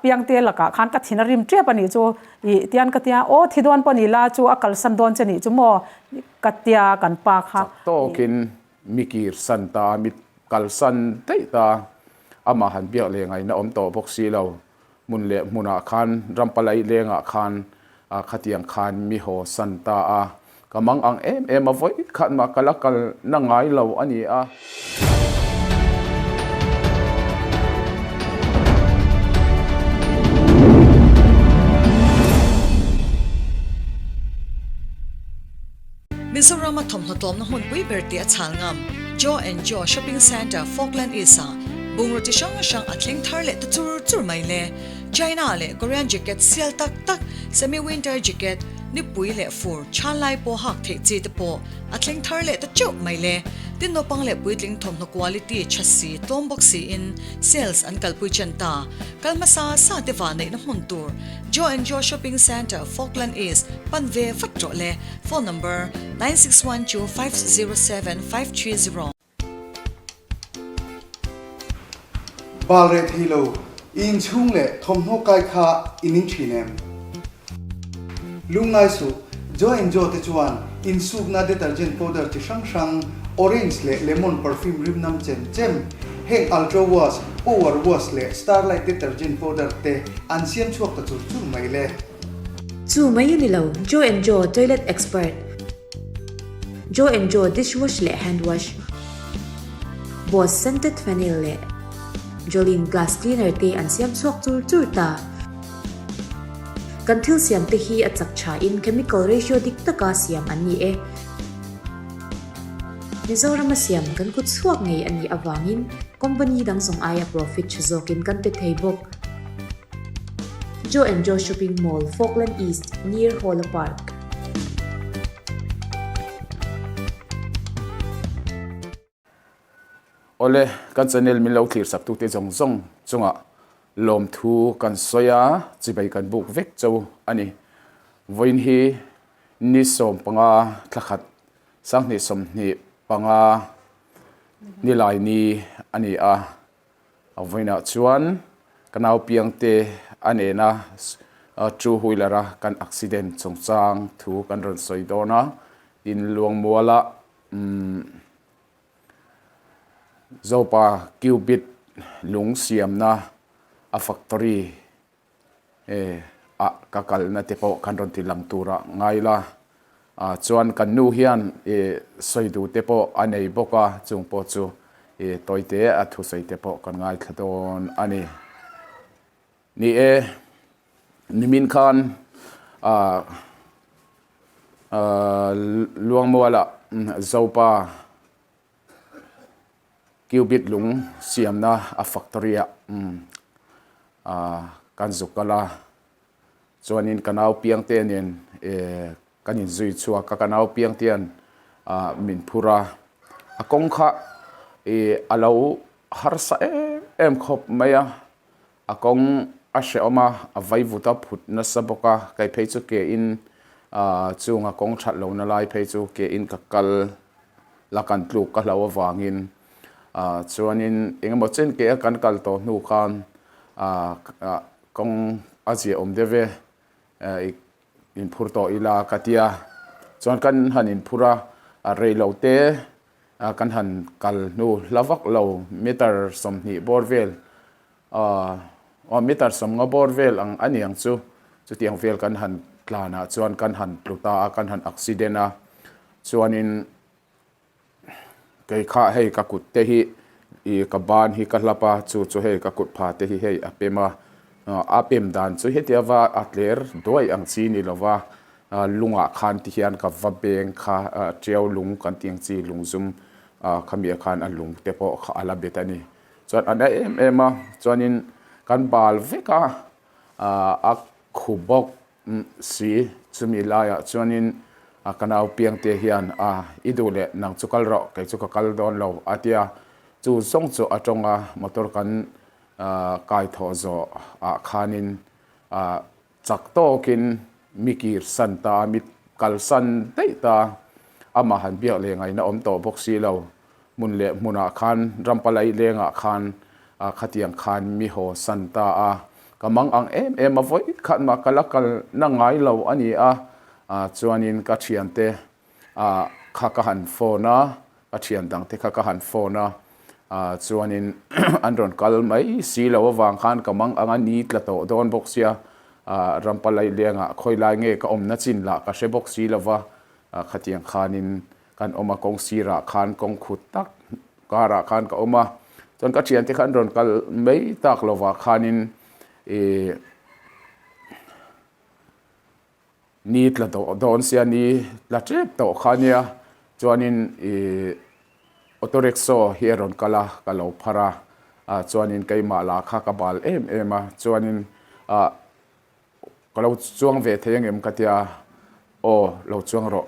Piangte lakah khan ka thin a rim tep a nih chu ih tian ka tia, aw thi dawn pawh ni la chu a kalsan dawn che nih chu maw ka tia kan pa kha. Chak tawkin mi kir san ta, mi kalsan daih ta, amah han biak leh ngaihna awm tawh bawk si lo, hmun leh hmunah khan rampalai lengah khan khatiang khan mi haw san ta a, Ka mang ang em em a vawi khat mah ka la kal na ngai lo a ni a. Mizoram a thawmhnaw tlawmna hmunpui ber tih a chhal ngam Joe and Joe Shopping Centre Falkland East ah bungraw chi hrang hrang a thleng thar leh ta chur chur mai le. China leh Korean jacket sial tak tak, semi winter jacket, Nipui leh fur chhan lai pawh hak theih chi te pawh a thleng thar leh ta teuh mai le. Tin naupang leh puitling thawmhnaw quality tha si tlawm bawk siin sales an kalpui chen ta. Kal hmasa sa te vah neihna hmun tur Joe and Joe Shopping Centre, Falkland East pan ve vat rawh le. Phone number, 961250 7530. Bal reh thei lo, i inchhung leh thawmhnaw kai kha i ning thin em? Lungngai suh, Joe and Joe te chuan insukna detergent powder chi hrang hrang, orange leh lemon perfume rim nam chem chem, heng Ultra Wash, Power Wash leh Starlight detergent powder te an siam chhuak ta chur chur mai le. Chu mai a ni lo, Joe and Joe toilet expert. Joe and Joe dishwash leh hand wash, Boss scented phenyl leh Jolene glass cleaner te an siam chhuak chur chur ta. Kan thil siam te hi a chak tha in chemical ratio dik taka siam an ni e. Mizorama siam kan kut chhuak ngei a nih avangin company dang zawng aia profit tha zawkin kan pe thei bawk. Joe and Joe Shopping Mall, Falkland East, near Hawla Park. Awle, kan channel min lo thlir sak tute zawng zawng chungah lawmthu kan sawi a, chibai kan buk vek cho a ni. Vawiin hi ni 15 thlakhat 2025 nilai ni a ni a. A vawiinah chuan ka nau piangte a nena two wheeler a kan accident chungchang thu kan rawn sawi dawn a, tin Luangmuala Zopa Cubit lung siamna a factory ah ka kalna te pawh kan rawn ti lang turah ngai la. Chuan kan nu hian sawi duh te pawh a nei bawk a, chung pawh chu tawite a thusawi te pawh kan ngaithla dawn a ni. Ni e, nimin khan Luangmualah Zopa Cubit lung siamna a factory ah kan zuk kal a, chuanin ka nau piangte nen kan inzui chhuak a, ka nau piangte hian min phur a, a kawng kha a lo harsa em em khawp mai a, a kawng a hrehawm a, a vaivut a phut nasa bawk a, kei phei chu ke in chung a kawng that lohna lai phei chu ke in ka kal la kan tluk ka hlo avangin chuanin engemaw chen ke a kan kal tawh hnu khan kawng a ziahawm deuh e inphur tawh ila ka tia chuan kan han inphur a, a reilo te kan han kal hnu hla vak lo meter 20 bawr vel Aw meter 50 bawr vel ang a ni ang chu. Chutiang vel kan han tlanah chuan kan han tlu ta a, kan han accident a. Chuanin kei kha hei ka kut te hi ih ka ban hi ka hlap a, chu chu hei ka kut pha te hi hei a pem a. A pem dan chu hetia va a tler duai ang chi ni lova lungah khan ti hian ka va beng kha tiau lung kan tih ang chi lung zum khamiah khan a lung te pawh kha a la bet a ni. Chuan a na em em a, chuanin kan bal vek a, a khu bawk si chumi laiah chuanin ka nau piangte hian a i duh leh nang chu kal rawh kei chu ka kal dawn lo a tia, chu zawng chu a tawng a motor kan kai thawh zawh ah khanin chak tawkin mi kir san ta mi kalsan daih ta amah han biak leh ngaihna awm tawh bawk si lo. Hmun leh hmunah khan rampalai lengah khan khatiang khan mi haw san ta a. Ka mang ang em em a vawi khat mah ka la kal na ngai lo a ni a, chuanin ka thiante kha ka han phone a, ka thian dang te kha ka han phone a, chuanin an rawn kal mai si lo avang khan ka mang ang a ni tla tawh dawn bawk sia, Rampalai lengah khawi lai nge ka awmna chin lah ka hre bawk si lo va, khatiang khanin kan awm a, kawng sirah khan kawng khut tak karah khan ka awm a, chuan ka thiante kha an rawn kal mai tak lovah khanin ih ni tla tawh dawn sia ni tla tep tawh kha nia chuanin ih auto rickshaw hi a rawn kal a ka lo phar a ah chuanin keimah lah kha ka bal em em a chuanin ah. Ka lo chuang ve thei angem ka tia, aw lo chuang rawh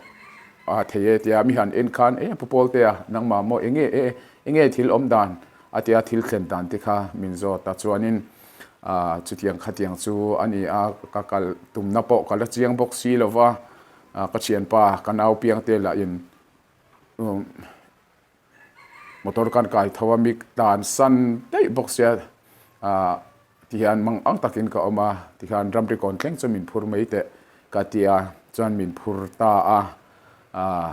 a thei e tia mi han en khan e Pu Pawltea nangmah maw enge e enge thil awm dan a tia thil thlen dan te kha min zawt a chuanin ah chutiang khatiang chu a ni a ka kal tumna pawh ka la chiang bawk si lova ka thianpa ka nau piangte lah in umm Motor kan kai tho a mi tlan san daih bawk sia ah tihian mang ang takin ka awm a tikhan ramri kawn thleng chu min phur mai teh ka ti a chuan min phur ta a ah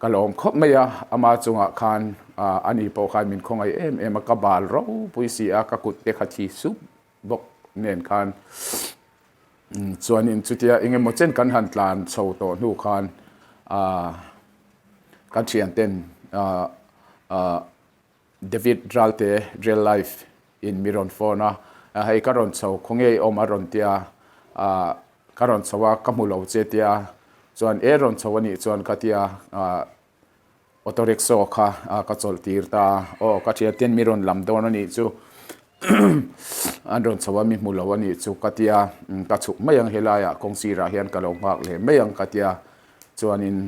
ka lawm khawp mai a ama chungah khan ah ani pawh khan min khawngaih em em a ka bal ropui si a ka kut te kha thi sup bawk nen khan chuanin chutia eng emaw chen kan han tlan chho tawh hnu khan ah kan thian ten ah ah David Ralte real life in mi rawn phone a hei ka rawn chho khaw ngei awm a rawn tia ah ka rawn chho a ka hmu lo che tia chuan e rawn chho anih chuan ka tia ah Auto rickshaw kha ka chawlh tir ta a, aw ka thian ten mi rawn lam dawn a nih chu an rawn chho a mi hmu lo a nih chu ka tia ka chhuk mai ang helaiah kawng sirah hian ka lo nghak leh mai ang ka tia chuanin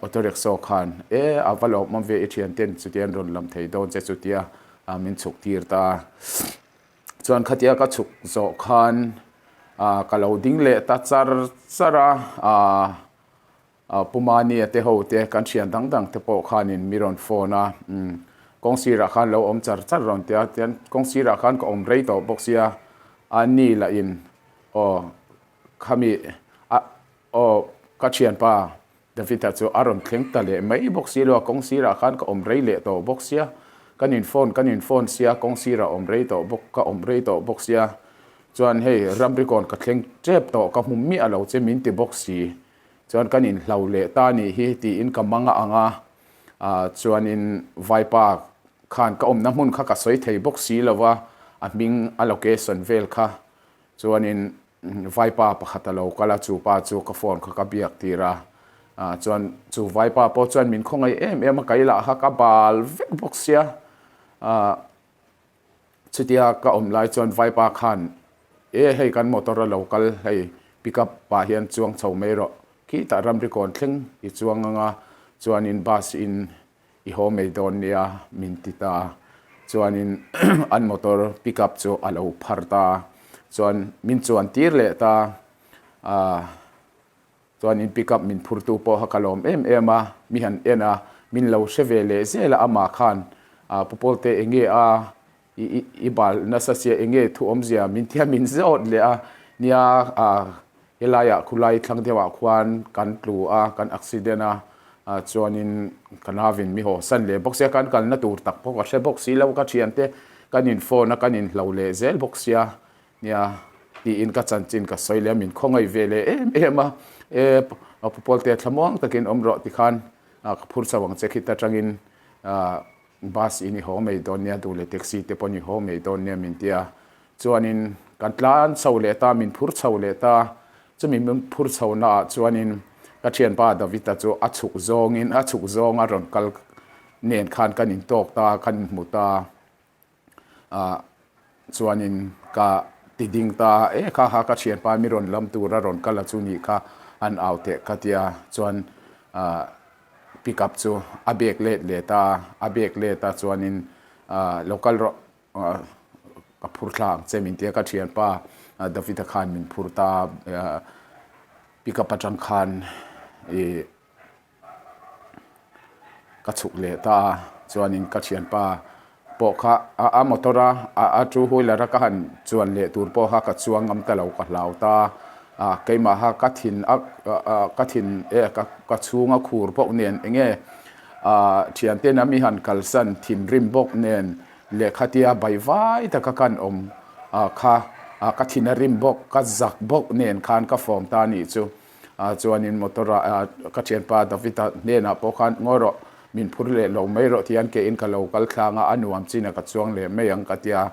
auto rickshaw khan e a va lawm awm ve i thian ten chutia an rawn lam thei dawn che chutia min chhuk tir ta a chuan khatia ka chhuk zawh khan ka lo ding leh ta char char a ah. Pu Mania te ho te kan thian dang dang te pawh khanin mi rawn phone a, kawng sirah khan lo awm char char rawn ti a, tian kawng sirah khan ka awm rei tawh bawk sia, a ni lah in aw khami a aw ka thianpa David-a chu a rawn thleng ta leh mai bawk si lo a, kawng sirah khan ka awm rei leh tawh bawk sia, kan in phone kan in phone sia kawng sirah awm rei tawh bawk ka awm rei tawh bawk sia, chuan hei ramrikawn ka thleng tep tawh ka hmu miah lo che min ti bawk si. Chuan kan inhlo leh ta nih hi tiin ka mang a ang a, chuanin Vaipa khan ka awmna hmun kha ka sawi thei bawk si lo va, a hming a location vel kha chuanin Vaipa pakhat a lo kal a, chu pa chu ka phone kha ka biak tir a, chuan chu Vaipa pawh chuan min khawngaih em em a, kei lah kha ka bal vek bawk sia. Chutia ka awm lai chuan Vaipa khan, E hei kan motor a lo kal hei pickup pah hian chuang chho mai rawh, khitah ramri kawn thleng i chuang ang a, chuanin bus in i haw mai dawn nia min ti ta. Chuanin an motor pickup chu a lo phar ta, chuan min chuan tir leh ta. Chuanin pickup min phurtu pawh kha ka lawm em em a, mi han en a, min lo hre ve leh zel a, amah khan Pu Pawlte enge a i i bal nasa sia enge thu awmzia min tia min zawt leh a, nia helaiah khulai thlang deuhah khuan kan tlu a, kan accident a, chuanin ka navin mi haw san leh bawk sia, kan kalna tur tak pawh ka hre bawk si lo, ka thiante kan in phone a, kan inhlo leh zel bawk sia. Nia, tiin ka chanchin ka sawi leh a, min khawngaih ve leh em em a, e Pu Pawlte thlamuang takin awm rawh tikhan ka phur chho ang che khit atangin bus in i haw mai dawn nia duh leh taxi te pawh in i haw mai dawn nia min ti a, chuanin kan tlan chho leh ta, min phur chho leh ta, chumi min phur chho naah chuanin ka thianpa David-a chu a chhuk zawngin a chhuk zawnga rawn kal nen khan kan intawk ta, kan inhmu ta. ah chuanin ka ti ding ta e kha kha ka thianpa mi rawn lam tur a rawn kal a chu nih kha an au teh ka tia chuan ah pick up chu a bag let leh ta a bag let a chuanin ah lo kal rawh ah ka phur thla ang che min tia ka thianpa David-a khan min phur ta ah pick up atang khan ih. Ka chhuk leh ta a, chuanin ka thianpa pawh kha a motor a a two wheeler a ka han chuan leh tur pawh kha ka chuang ngam ta lo ka hlau ta a keimah kha ka thin a ka thin e ka chhung a khur bawk nen eng nge ah thianten a mi han kalsan thinrim bawk nen lehkha tia baihvai taka kan awm kha ka thin a rim bawk ka zak bawk nen khan ka fawm ta a nih chu. Chuanin motor ah ka thianpa David-a hnenah pawh khan ngawi rawh, min phur leh lo mai rawh tihian keiin ka lo kal thlang a, a nuam chin a ka chuang leh mai ang ka ti a,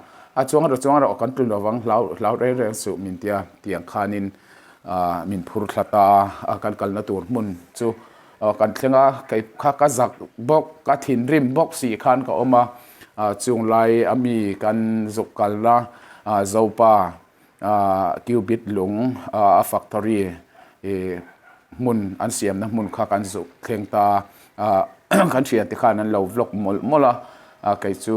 a chuang rawh chuang rawh kan tlu lovang hlau hlau reng reng suh min ti a, tiang khanin min phur thla ta a, kan kalna tur hmun chu kan thleng a, kei kha ka zak bawk ka thinrim bawk si khan ka awm a, chung lai a mi kan zuk kalna Zopa Cubit lung a factory hmun an siamna hmun kha kan zuk thleng ta a, kan thian te khan an lo vlog mawlh mawlh a, kei chu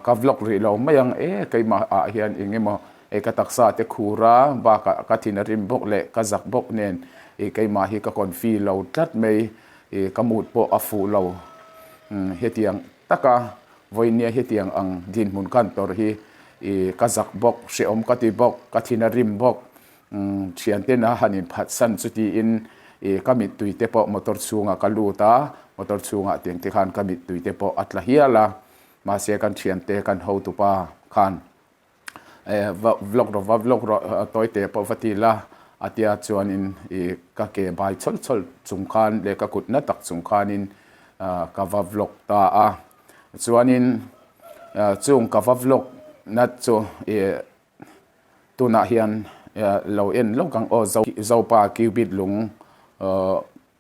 ka vlog rih lo mai ang e keimah ah hian eng emaw hei ka taksa te khur a bakah ka thin a rim bawk leh ka zak bawk nen ih keimah hi ka confi lo tlat mai ih ka mood pawh a fuh lo hetiang taka. Vawinia hetiang ang dinhmun kan tawrh hi i ka zak bawk, hrehawm ka ti bawk, ka thin a rim bawk. Thianten a han inphatsan chu tiin i ka mittui te pawh motor chhungah ka lut a, motor chhungah tiang te khan ka mittui te pawh a tla hial a. Mahse kan thiante kan hotupa khan va vlog rawh va vlog rawh tawi te pawh va ti la a tia chuanin ih ka ke bai chawlh chawlh chung khan leh ka kut na tak chung khanin ka va vlog ta a chuanin chung ka va vlog na chu ih tunah hian lo en lawk ang aw Zopa cubit lung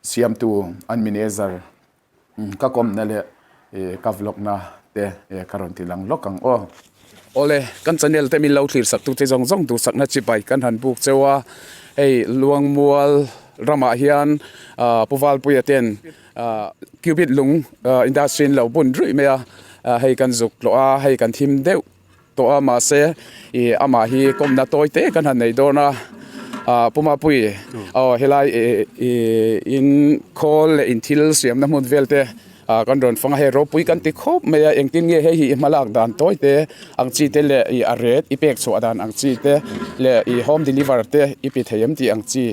siamtu an manager. Ka kawmna leh ka vlog na te ka rawn ti lang lawk ang aw. Awle, kan channel te min lo thlir sak tute zawng zawng duhsakna chibai kan han buk cheu a, hei Luangmual ramah hian Pu Valpuia ten cubit lung industry an lo bun ruih mai a, hei kan zuk tlawh a, hei kan thim deuh. tawh a mahse ih amah hi kawmna tawi te kan han nei dawn a ah Pu Mapui aw helai ih ih in khawl leh in thil siamna hmun vel te ah kan rawn fang a hei ropui kan ti khawp mai a engtin nge hei hi i hma lak dan tawi te ang chi te leh ih a ret i pek chhuah dan ang chi te leh ih home deliver te i pe thei em tih ang chi.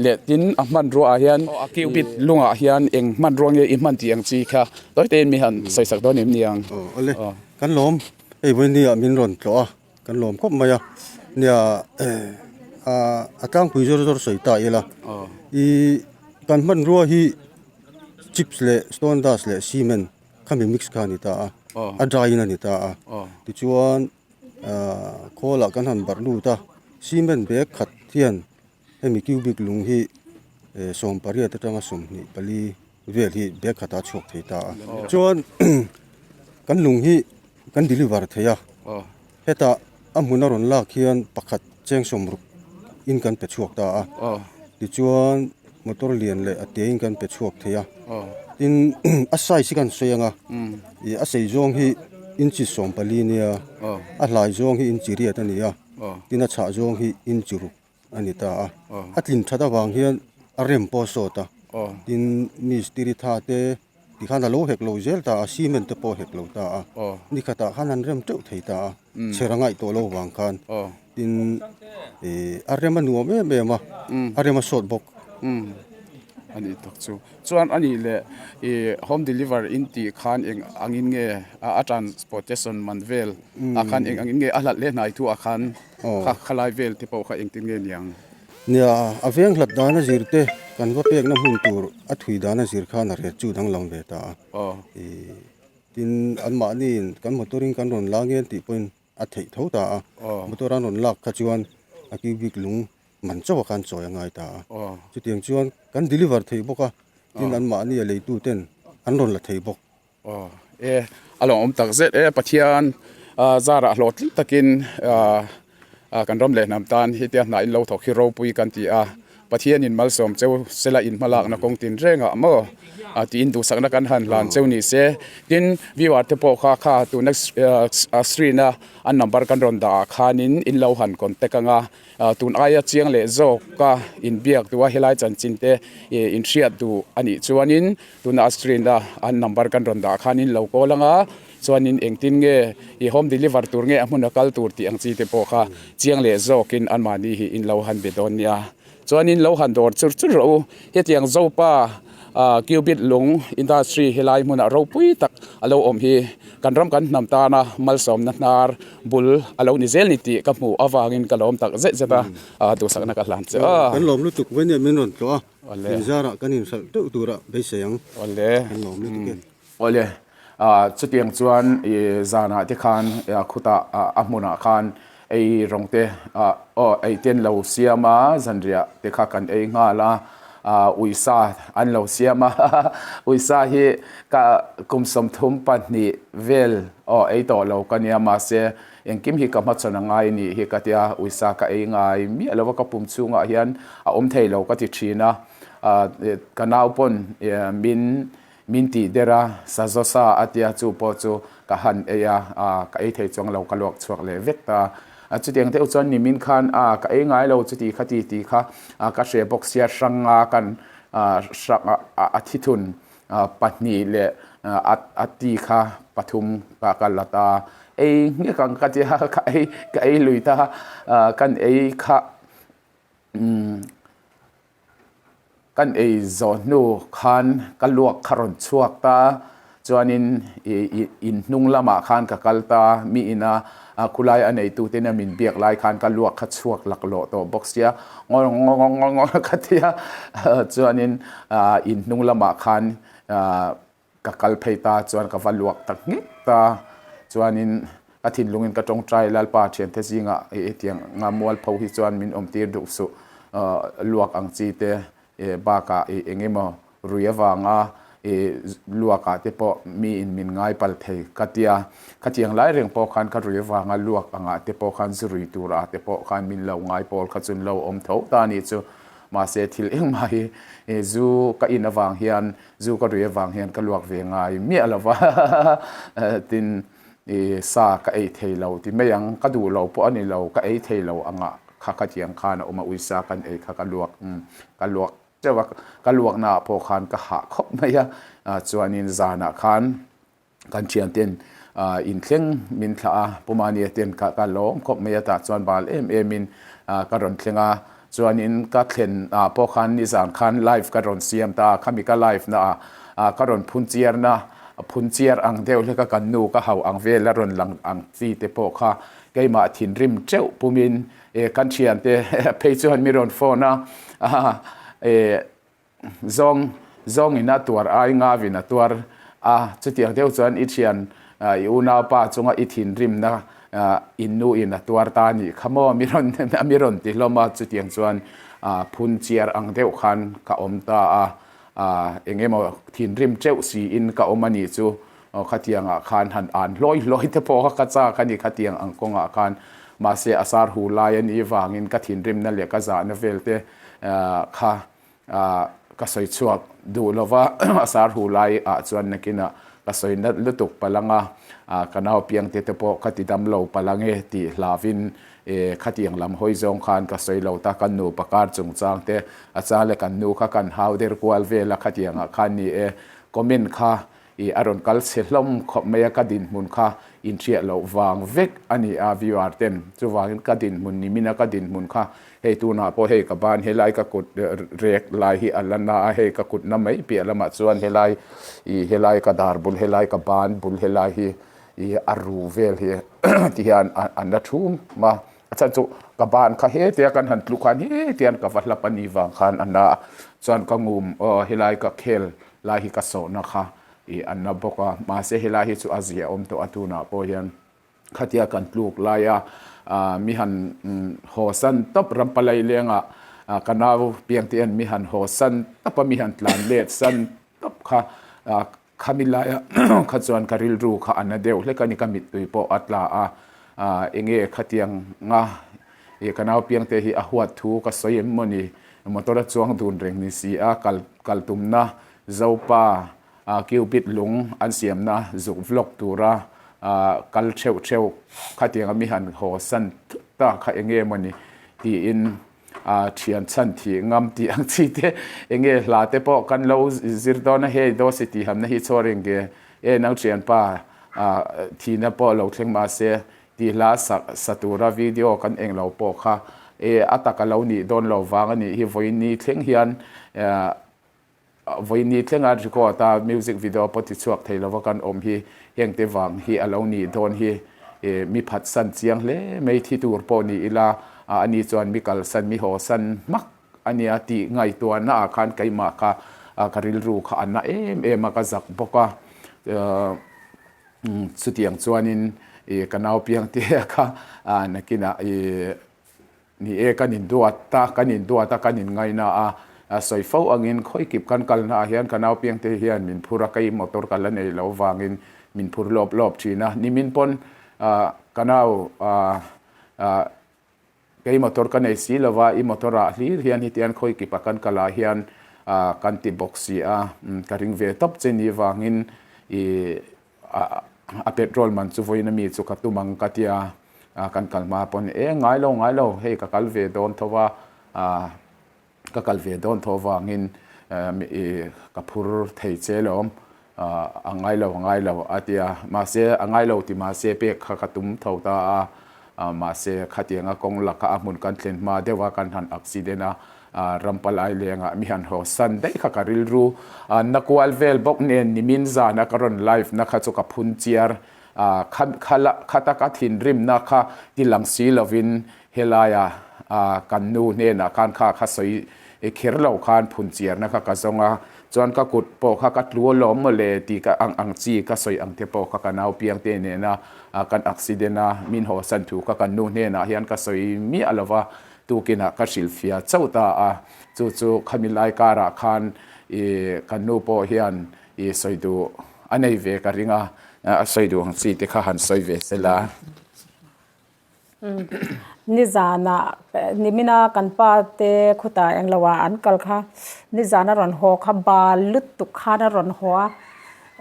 Leh tin a hmanrua ah hian a cubit lungah hian eng hmanrua nge i hman tih ang chi kha tawi tein mi han sawi sak dawn em ni ang? Aw awle kan lawm hei vawiin ah min rawn tlawh a kan lawm khawp mai a nia a tlangpui zawr zawr sawi ta ila i kan hmanrua hi chips leh stone dust leh cement khami mix kha a ni ta a a dry in a ni ta a tichuan khawlah kan han barh lut a cement bag khat hian. Hemi cubic lung hi 18 atanga 24 vel hi bag khatah a chhuak thei ta a. Chuan kan lung hi kan deliver thei a, hetah a hmun a rawn lak hian pakhat cheng sawmruk in kan pe chhuak ta a. Tichuan motor lian leh a te in kan pe chhuak thei a. Tin a size hi kan sawi ang a, ih a sei zawng hi inchi 14 nia, a hlai zawng hi inchi riat a ni a, tin a chhah zawng hi inchi ruk. a ni ta a, a tlin that avang hian a rem pawh a sawt a, tin mistiri tha te tikhan a lo hek lo zel ta a, cement te pawh a hek lo ta a, ni khatah khan an rem teuh thei ta a, chher a ngaih tawh lo vang khan tin ih a rem a nuam em em a, a rem a sawt bawk. A nih tak chu. Chuan a nih leh ih home deliver in tih khan eng angin nge a transportation man vel ah khan eng angin nge a hlat leh hnai thu ah khan kha khalai vel te pawh kha engtin nge niang? Nia, a veng hlat dan a zir te kan va pekna hmun tur a thui dan a zir khan a ret chu danglam ve ta a. Ih tin anmahniin kan motor in kan rawn la ngen tih pawhin a theih tho ta a. Motor an rawn lak kha chuan a cubic lung man chauh a khan chawi a ngai ta a. Chutiang chuan kan deliver thei bawk a, tin anmahni a leitu ten an rawn la thei bawk. Aw e, a lawmawm tak zet e, Pathian zarah hlawhtling takin kan ram leh hnam tan hetia hna in lo thawk hi ropui kan ti a, Pathianin malsawm cheu sela in hmalakna kawng tin rengah maw tiin duhsakna kan han hlan cheu ni se. Tin, viewer te pawh kha kha tuna screen a an number kan rawn dah ah khanin in lo han contact anga tun aia chiang leh zawka inbiak duh a helai chanchin te inhriat duh a nih chuanin tuna screen a an number kan rawn dah khanin lo call anga. Chuanin engtin nge i home deliver tur nge a hmun a kal tur tih ang chi te pawh kha chiang leh zawkin anmahni hi in lo han be dawn nia. Chuanin lo han dawr chur chur rawh u. Hetiang Zopa Cubit lung industry helai hmunah ropui tak a lo awm hi kan ram kan hnam tana malsawmna hnar bul a lo ni zel ni tih ka hmuh avangin ka lawm tak zet zet a, duhsakna ka hlan che a. Kan lawm lutuk vainia min rawn tlawh a, inzarah kan inhralh deuh turah beisei ang. Kan lawm lutuk e. Awle, chutiang chuan i zanah te khan khutah a hmunah khan ei rawng te aw ei te an lo siam a, zanriah te kha kan ei nghal a, uisa an lo siam a, uisa hi ka kum 32 vel aw ei tawh lo ka nia mahse engkim hi ka hmachhawn a ngai nih hi ka tia uisa ka ei ngai miah lo a, ka pum chhungah hian a awm thei lo ka ti thin a, ka nau pawn min Min tih der a, sazaw sa a tia chu pawh chu ka han ei a, a ka ei thei chuang lo, ka luak chhuak leh vek ta. A chutiang deuh chuan nimin khan a ka ei ngai lo chuti kha ti ti kha a ka hre bawk sia hrang a kan a hrang a a thithun 2 leh a a ti kha pathum ka ka la ta. Ei nghek ang ka tia ka ei ka ei lui ta a kan ei kha umm. Kan ei zawh hnu khan ka luak kha rawn chhuak ta, chuanin in hnung lamah khan ka kal ta, mi ina khulai a neituten a min biak lai khan ka luak kha chhuak laklawh tawh bawk sia, ngawi ngawi ngawi ngawi ka ti a, chuanin in hnung lamah khan Ka kal phei ta chuan ka va luak ta nghek ta. Chuanin ka thinlungin ka tawngtai Lalpa thiante zingah i hetiang nga mualpho hi chuan min awmtir duh suh. Luak ang chi te bakah i eng emaw rui avanga i luakah te pawh miin min ngai pal thei ka tia. Khatiang lai reng pawh khan ka rui avanga luak angah te pawh khan zu rui turah te pawh khan min lo ngai pawl kha chun lo awm tho ta a nih chu. Mahse thil engmah hi zu ka in avang hian Zu ka rui avang hian ka luak ve ngai miah lo va, tin i sa ka ei thei lo ti mai ang, ka duh lo pawh a ni lo, ka ei thei lo anga kha khatiang khan a awm a, uisa kan ei kha ka luak ka luak teuh a, ka luaknaah pawh khan ka hah khawp mai a, chuanin zanah khan Kan thianten inthleng min thlah a, Pu Mania ten ka ka lawm khawp mai a, tah chuan bal em em in ka rawn thleng a, chuanin ka thlen ah pawh khan nizan khan live ka rawn siam ta a, khami ka live na ah ka rawn phun chiar na, phun chiar ang deuh hlek a kan nu ka hauh ang vel a rawn lang ang chi te pawh kha keimah thinrim teuh pumin kan thiante phei chuan mi rawn phone a, Zawng zawngin a tuar ai ngavin a tuar a, chutiang deuh chuan i thian i unaupa chunga i thinrimna in nuin a tuar ta nih kha maw mi rawn mi rawn ti hlawm a, chutiang chuan phun chiar ang deuh khan ka awm ta a, eng emaw thinrim teuh siin ka awm a nih chu khatiangah khan han an hlawi hlawi te pawh kha ka chak a ni khatiang ang kawngah khan mahse a sar hu lai a nih vangin ka thinrimna leh ka zahna vel te kha ka sawi chhuak duh lo va, a sar hu lai ah chuan nakinah ka sawi nat lutuk palh ang a, ka nau piangte te pawh ka ti dam lo palh ang e tih hlauhin khatiang lam hawi zawng khan ka sawi lo ta, kan nupa kar chungchang te a chang leh kan nu kha kan hau der kual vel a khatiangah khan ni e comment kha I a rawn kal chhe hlawm khawp mai a, ka dinhmun kha inhriat loh vang vek a ni a viewer ten. Chuvangin ka dinhmun nimin a ka dinhmun kha hei tunah pawh hei ka ban helai ka kut rek lai hi a la na a, hei ka kut na mai piah lamah chuan helai i helai ka dar bul helai ka ban bul helai hi i a ru vel hi ti hian a na thum a. A chhan chu ka ban kha hetia kan han tluk khan hetian ka va hlap a nih vang khan a na a, chuan ka ngum aw helai ka khel lai hi ka sawhna kha ih a na bawk a, mahse helai hi chu a zia awm tawh a tunah pawh hian khatia kan tluk laia mi han haw san tawp rampalai lengah ka nau piangte hian mi han haw san tawp a mi han tlan let san tawp kha Khami laia kha chuan ka rilru kha a na deuh hlek a ni, ka mittui pawh a tla a, enge khatiang nga ih ka nau piangte hi a huat thu ka sawi em maw ni, motor a chuang dun reng ni si a, kal kal tumna Zopa cubit lung an siamna zuk vlog tura kal theuh theuh khatianga mi han haw san thut ta kha enge maw ni tiin a thian chhan thih ngam tih ang chi te enge hla te pawh kan lo zir dawn a hei dawsi tih hamna hi chhuar eng ge e nang thianpa Thihna pawh lo thleng mahse tih hla sa tura video kan eng lo pawh kha e a tak a lo nih dawn lo vang a nih hi vawiin thleng hian vawiin thlenga record a music video pawh ti chhuak thei lova kan awm hi heng te vang hi a lo nih dawn hi e mi phatsan chiang hle mai thi tur pawh ni ila ani chuan mi kalsan mi hawsan hmak a nia tih ngaihtuahna ah khan keimah kha ka rilru kha a na em em a ka zak bawk a chutiang chuanin ih ka nau piang te kha nakinah ih ni e kan induat a kan induat a kan inngaina a sawi fo angin khawikip kan kalna ah hian ka nau piang te hian min phur a kei motor ka la nei lo vangin min phur lawp lawp thin a nimin pawn ka nau Kei motor ka nei si lova, i motor ah hlir hian hetiang khawi kipa kan kal ah hian kan ti bawk si a, ka ring ve tawp che ni vangin i a petrol man chu vawiin ami chu ka tum ang ka tia, kan kal hma pawn e ngai lo ngai lo hei ka kal ve dawn tho a, Ka kal ve dawn tho avangin ka phur thei che lawm, a ngai lo a ngai lo a ti a, mahse a ngai lo ti mahse pek kha ka tum tho ta a, mahse khatianga kawng laka a hmun kan thlen hma deuh a kan han accident a, rampalai lengah mi han haw san daih kha ka rilru na kual vel bawk nen nimin zana ka rawn live na kha chu ka phun chiar kha taka thinrimna kha ti lang si lovin Helaia kan nu hnenah khan kha kha sawi kher lo khan phun chiarna kha ka zawng a, chuan ka kut pawh kha ka tlu alawm mawle tih ka ang ang chi ka sawi ang te pawh kha ka nau piang te nena kan accident a min hawsan thu kha kan nu hnenah hian ka sawi miah lo va, tukinah ka hrilhfiah chauh ta a, chu chu khami lai karah khan kan nu pawh hian sawi duh a nei ve ka ring a, a sawi duh ang chi te kha han sawi ve sela. Nizanah nimina kan pa te khutah englo ah an kal kha nizan a rawn haw kha bal lutuk khan a rawn haw a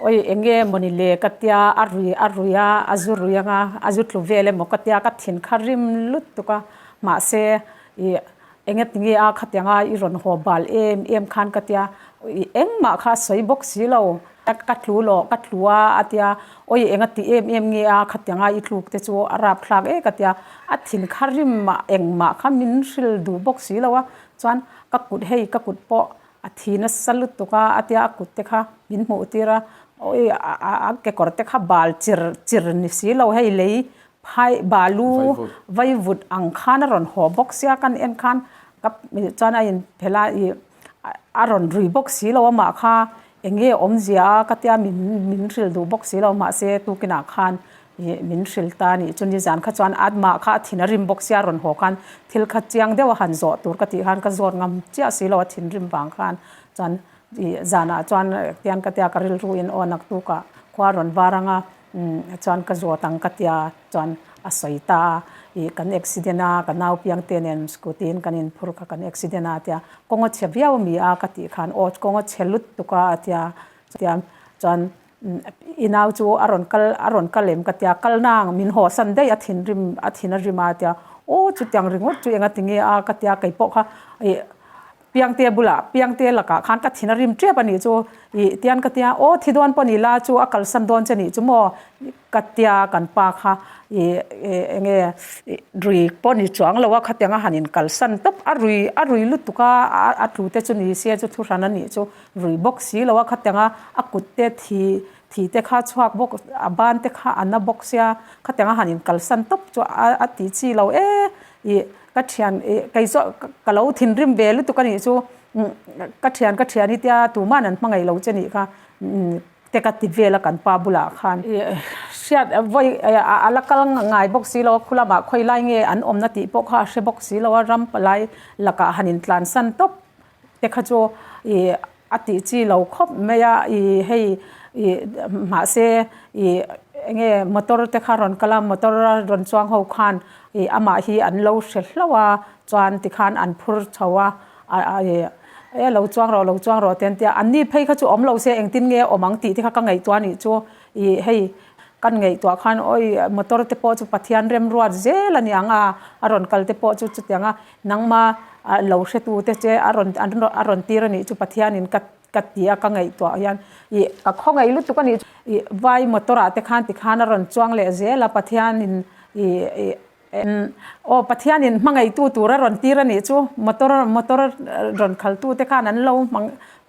awi eng nge mawni le ka tia a rui a rui a a zu rui anga a zu tlu vel emaw ka tia ka thin kha rim lutuk a mahse ih eng nge tinge a khatianga i rawn haw bal em em khan ka tia ih engmah kha a sawi bawk si lo. Ka tlu lawh, ka tlu a, a tia, Awi eng a ti em em nge a, khatianga i tluk te chu a rapthlak e ka tia, a thin kha rim mah engmah kha min hril duh bawk si lo a, chuan ka kut hei ka kut pawh a thi nasa lutuk a, a tia a kut te kha min hmuh tir a, awi a kekawr te kha bal chir chir ni si lo hei lei phai balu vaivut ang khan a rawn haw bawk sia kan en khan ka chuan a inphelh a ih a rawn rui bawk si lo amah kha Eng nge awmzia a ka tia min min hrilh duh bawk si lo mahse tukinah khan ih min hrilh ta a nih chu nizan kha chuan amah kha a thin a rim bawk sia rawn haw khan thil kha chiang deuh a han zawh tur ka tih khan ka zawt ngam chiah si lo a thinrim vang khan chuan ih zanah chuan tian ka tia ka rilru in aw naktukah khua rawn var anga umm chuan ka zawt ang ka tia chuan a sawi ta a, ih kan accident a, ka nau piang te nen scooty in kan inphur kha kan accident a tia, kawng a chhe viau ami a ka tih khan aw kawng a chhe lut tuk a a tia, chutia chuan i nau chu a rawn kal a rawn kal em ka tia, kal na ang min haw san daih a thinrim a thin a rim a tia, aw chutiang ringawt chu enga tinge a ka tia kei pawh kha ih Piangte bulah Piangte lakah khan ka thin a rim tep a nih chu ih tian ka tia aw thi dawn pawh ni la chu a kalsan dawn che nih chu maw ka tia kan pa kha ih eng nge rui pawh ni chuang lo a khatiang a han in kalsan tawp a rui a rui lutuk a a tlu te chu ni se chu thu hran a nih chu rui bawk si lo a khatiang a a kut te thi thi te kha chhuak bawk a ban te kha a na bawk sia khatiang a han in kalsan tawp chu a a ti chi lo e ih Ka thian ih kei chu ka lo thinrim ve lutuk a nih chu ka thian ka thian hi tia tuman an hmangaih lo che nih kha te ka ti vel a kan pa bulah khan. Hriat vawi a la kal ngai bawk si lo a khu lamah khawi lai nge an awmna tih pawh kha a hre bawk si lo a ram palai lakah han intlansan tawp te kha chu ih A tih chi lo khawp mai a, ih hei ih mahse ih enge motor te kha rawn kal a, motor a rawn chuang ho khan ih amah hi an lo hre hlauh a, chuan tikhan an phur chho a, ih e lo chuang rawh lo chuang rawh te an ti a, anni phei kha chu awm lo se engtin nge awm ang tih te kha ka ngaihtuah a nih chu, ih hei kan ngaihtuah khan awi motor te pawh chu Pathian remruat zel a ni ang a, a rawn kal te pawh chu chutiang a nangma lo hretu te che a rawn a rawn tir a nih chu Pathianin ka. ka ti a ka ngaihtuah hian ih ka khawngaih lutuk a nih ih vai motor ah te khan tikhan a rawn chuang leh zel a Pathianin ih ih Aw Pathianin hmangaihtu tur a rawn tir a nih chu motor motor rawn khaltu te khan an lo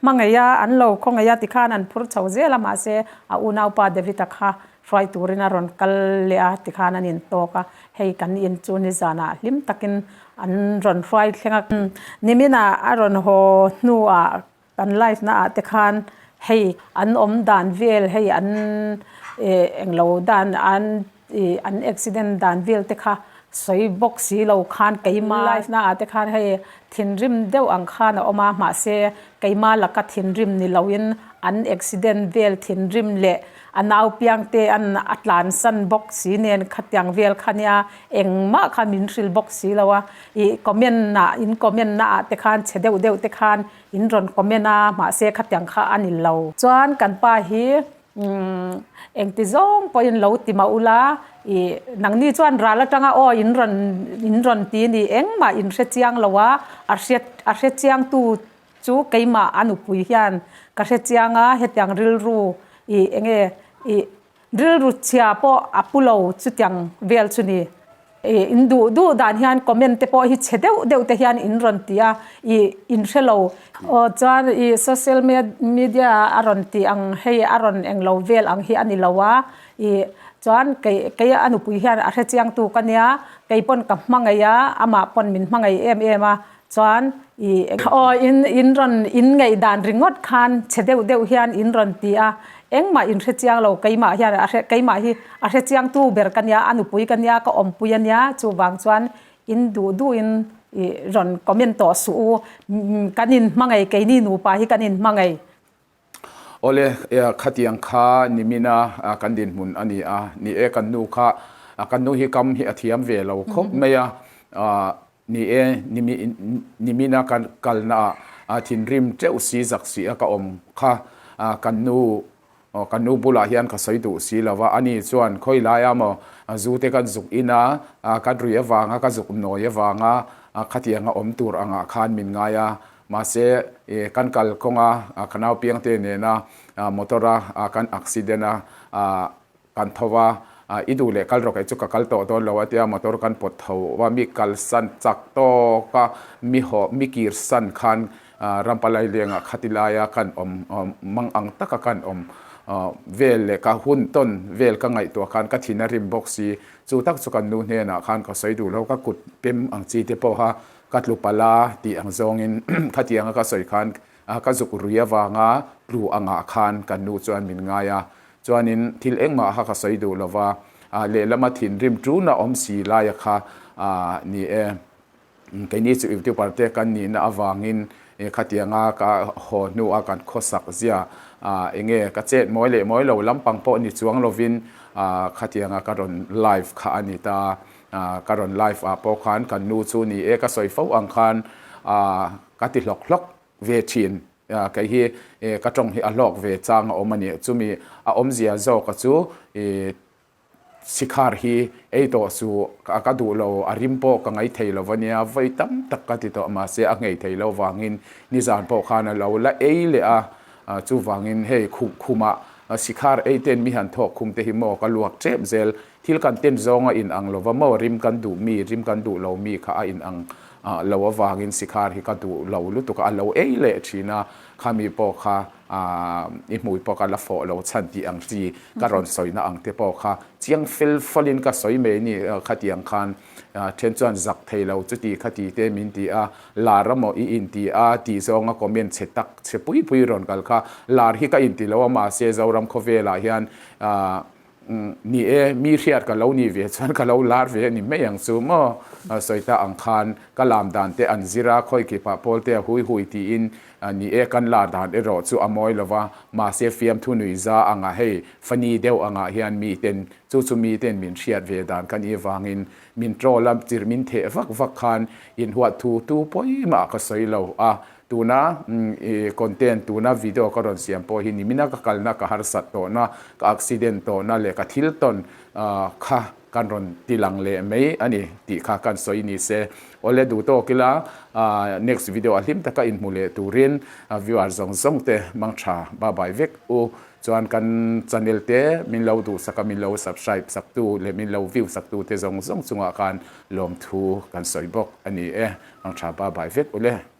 hmangaih a an lo khawngaih a tikhan an phur chho zel a mahse a unaupa David-a kha hruai turin a rawn kal leh a tikhan an intawk a hei kan in chu nizanah hlim takin an rawn hruai thleng a niminah a rawn haw hnuah Kan live na ah te khan hei an awm dan vel hei an eh englo dan an ih an accident dan vel te kha sawi bawk si lo khan keima live na ah te khan hei thinrim deuh ang khan a awm a mahse keima laka thinrim ni lo in an accident vel thinrim leh a nau piang te an a tlansan bawk si nen khatiang vel kha nia engmah kha min hrilh bawk si lo a ih comment ah in comment na ah te khan chhe deuh deuh te khan In rawn comment a, mahse khatiang kha a ni lo. Chuan kan pa hi umm engti zawng pawhin lo ti mah ula, ih nangni chuan ral atanga aw in rawn in rawn ti ni engmah in hre chiang lo a, a hre a hre chiangtu chu keimah a nupui hian ka hre chiang a, hetiang rilru ih enge ih Rilru chhia pawh a pu lo chutiang vel chu ni. Ih in duh duh dan hian comment te pawh hi chhe deuh deuh te hian in rawn ti a, ih in hre lo. Aw chuan ih social media a rawn tih ang hei a rawn englo vel ang hi a ni lo a, ih chuan kei kei a nupui hian a hre chiang tu ka nia, kei pawn ka hmangaih a, amah pawn min hmangaih em em a, chuan ih aw in in rawn in ngaih dan ringawt khan chhe deuh deuh hian in rawn ti a engmah in hre chiang lo keimah hian a hre keimah hi a hre chiang tu ber ka nia a nupui ka nia ka awmpui a nia chuvang chuan in duh duh in ih rawn comment tawh suh u kan in hmangaih keini nupa hi kan in hmangaih. Awle, khatiang kha nimina kan dinhmun a ni a, ni e kan nu kha kan nu hi kam hi a thiam ve lo khawp mai a, Ni e, nimina ka kalna ah thinrim teuh si zak si a ka awm kha kan nu kan nu bulah hian ka sawi duh si lo va, ani chuan khawi laia maw zu te kan zuk in a, ka rui avanga ka zuk nawi avanga khatianga awm tur angah khan min ngai a, mahse kan kal kawnga ka nau piangte nena motor a kan accident a, Kan tho va, i duh leh kal rawh kei chu ka kal tawh dawn lo a tia motor kan pawt tho va, mi kalsan chak tawk a, mi haw mi kir san khan Rampalai lengah khati laia kan awm mang ang taka kan awm vel leh ka hun tawn vel ka ngaihtuah khan ka thin a rim bawk si, chu tak chu kan nu hnenah khan ka sawi duh lo, ka kut pem ang chi te pawha ka tlu palh a tih ang zawngin khatianga ka sawi khan ka zuk rui avanga tlu angah khan kan nu chuan min ngai a. Chuanin thil engmah kha ka sawi duh lova, lehlama thinrim tuna awm si laia kha ni e. Keini chu YouTuber te kan nihna avangin khatianga ka haw hnua kan khawsak zia enge ka chet mawi leh mawi lo lampang pawh ni chuang lovin khatianga ka rawn live kha a ni ta. Ka rawn live ah pawh khan kan nu chu ni e ka sawi fo ang khan ka ti hlawk hlawk ve thin. Kei hi ka tawng hi a hlawk ve chang a awm a ni. Chumi a awmzia zawka chu sikhar hi ei tawh suh ka duh lo, a rim pawh ka ngai thei lo ania, vawi tam tak ka ti tawh mahse a nghei thei lo vangin nizan pawh khan a lo la ei leh a, chuvangin hei khumah sikhar ei ten mi han thawk khum te hi maw ka luak tep zel. Thil kan ten zawng a in ang lova maw rim kan duh mi, rim kan duh lo mi kha a in ang lo avangin sikhar hi ka duh lo lutuk a, a lo ei leh thin a, khami pawh kha i hmui pawh ka la fawh lo chhan tih ang chi ka rawn sawina ang te pawh kha chiang fel fawlin ka sawi mai ni khatiang khan then chuan zak thei lo chuti khati te min ti a, lar a maw i inti a tih zawnga comment chhe tak chhe pui pui rawn kal kha lar hi ka inti lo a mahse Zoram khawvelah hian Ni e, mi hriat ka lo nih ve chuan ka lo lar ve a ni mai ang chu maw? Sawi ta ang khan ka lam dan te an zir a, khawi kipah pawl te a hui hui tiin ni e kan lar dan erawh chu a mawi lo va, mahse fiamthu nuihza anga hei funny deuh angah hian miten chu chu miten min hriat ve dan ka nih vangin min troll a, chir min theh vak vak khan inhuat thu tu pawimah ka sawi lo a, Tuna i content, tuna video ka rawn siam pawh hi nimina ka kalna ka harsat tawhna, ka accident tawhna leh ka thil tawn kha kan rawn ti lang leh mai a ni tih kha kan sawi ni se. Awle duh tawk ila next video a hlim taka inhmu leh turin viewer zawng zawng te mangtha bye bye vek u. Chuan kan channel te min lo duhsak a min lo subscribe sak tu leh min lo view sak tu te zawng zawng chungah khan lawmthu kan sawi bawk a ni e. Mangtha bye bye vek u le.